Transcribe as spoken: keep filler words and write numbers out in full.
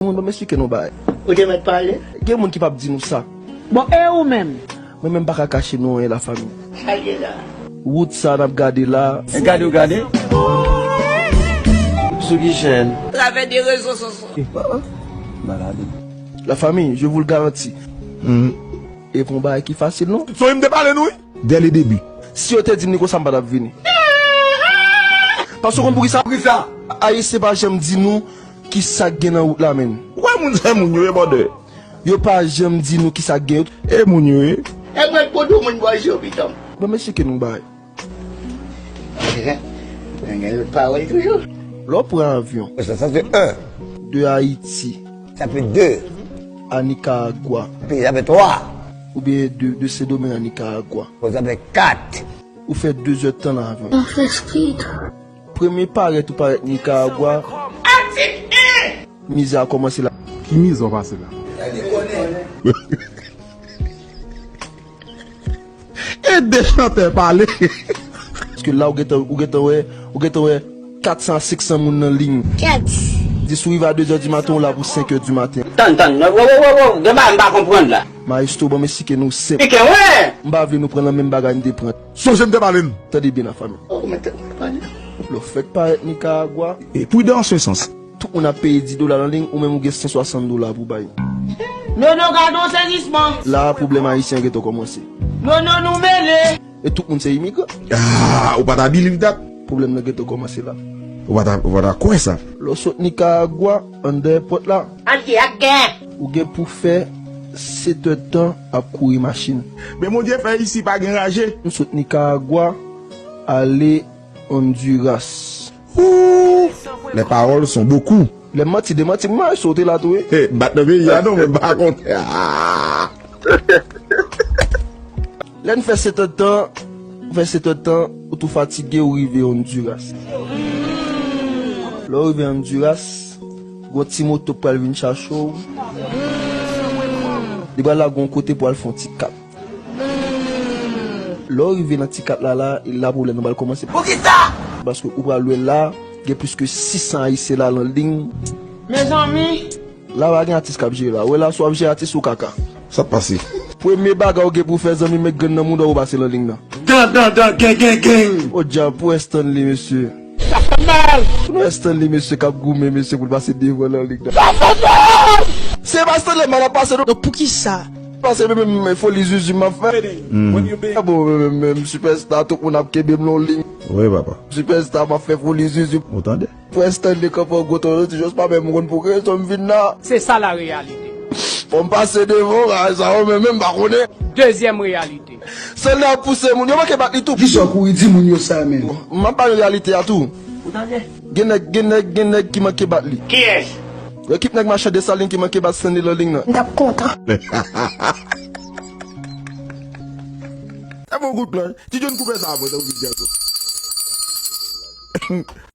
Moun, ban m eksplike nou bagay. Ou te mèt pale. Gen moun ki p ap di nou sa. Bon, e ou menm? Mwen menm pa ka kache nou anyen, lafanmi. Sa l ye la? Wout sa n ap gade la. E gade ou gade? Sou ki chèn? Travè de rezo sosyo. Malad. Lafanmi, je vous le garantis. E pou yon bagay ki fasil, non. Sou m te pale nou, wi. Dès le début. Si yo te di m li konsa, m pa t ap vini. Paske w konn poukisa? Poukisa? Ayisyen pa janm di nou kisa k gen nan wout la, menm. Ou wè moun sa moun yo ye, bòdè. Yo pa janm di nou kisa k gen yo. E moun yo ye. E mwen k poto moun bò je w pitan. Bon, mesye, ke nou bay. Gen lòt pawòl toujou. Lè w pran avyon. Sa, sa se un. De Ayiti. Sa fè deux. A Nicaragua. Epi sa fè twa. Oubyen de, de Sendomeng a Nicaragua. Sa fè kat. Ou fè de zè tan nan avyon. Premye parèt ou parèt Nicaragua. Atik en! Mizè a kòmanse la. Ki mizè w pase la? E de chantè pale. Paske la ou gentan, ou gentan wè, ou gentan wè kat san a senk san moun nan liy. Kèt. Di si w rive a de zè di maten, ou la pou senk è di maten. Tann, tann, wo, wo, wo, wo, gen bagay m pa konprann la. Maestro, ban m esplike nou senp. Esplike, wi! M pa vle nou pran nan menm bagay m te pran. Sonje m te pale n. Tande byen, lafanmi. Lè w fèk parèt Nicaragua. E pridan an se sans. Tout moun ap peye dis dola nan liy, ou menm ou gen san swasant dola pou bay. Nono, gade yon sezisman. La, pwoblèm ayisyen an gentan kòmanse. Nono, nou mele. E tout moun se imigran. Ah, ou pa ta believe that. Pwoblèm nan gentan kòmanse la. Ou pa ta, ou pa ta kwè sa. Lè w sot Nicaragua, anndan èpòt la. Ann di ak gen. Ou gen pou fè sèt è tan ap kouri machin. Men Bondye fè isi pa gen raje. M sot Nicaragua, ale Honduras. Ouh! Les paroles sont beaucoup. Lè m manti, demanti m, mwen sote la tou, wi. Hey, m pa t nan peyi a non, mwen m pa konnen. Ah! Lè n fè sèt è tan, ou fè sèt è tan, ou tou fatige, ou rive Honduras. Lè w rive Honduras, gon ti moto pral vin chache w. Li pral lage w yon kote pou al fè yon ti kat. Lè w rive nan ti kat la la, e la pwoblèm nan pral kòmanse. Poukisa? Paske ou pral wè la, gen plis ke sis san ayisyen la nan liy. Mezanmi! La pa gen atis k ap jere la. Ou wè la, si w ap jere atis, ou kaka. Sa k pase? Premye bagay ou gen pou w fè, zanmi m, met grenn nan mouda w, ou pase nan liy nan. Dan, dan, dan, gen, gen, gen. O dyab, pou wè Stanley, mesye. Sa fè mal! Pou nou wè Stanley, mesye, k ap goumen, mesye, pou l pase devan nan liy nan. Sa fè mal! Se pa Stanley mal ap pase, non. Donk, poukisa? Pase menm, menm foli zuzu m ap fè. Ah bon, menm, menm, menm, sipèsta, tout moun ap kenbe m nan liy. Wi, papa. Sipèsta, m ap fè foli zuzu. Ou tande? Frè Stanley kanpe an gwo ton, yo di, jòs pa menm konn pou ki rezon m vin la. Se sa la reyalite. Fò m pase devan w, sa yo menm, menm pa konnen. Dezyèm reyalite. Stanley ap pouse moun, yo manke bat li tou. Kisa w kouri di moun yo sa, menm? M ap ba nou reyalite a tou. Ou tande? Gen nèg, gen nèg, gen nèg ki manke bat li. Kiyès? Ekip nèg machann Desalin ki manke bat Stanley nan liy nan. M t ap kontan. Sa bon kout plan. Ti John koupe sa apre, sa ou vin di ankò.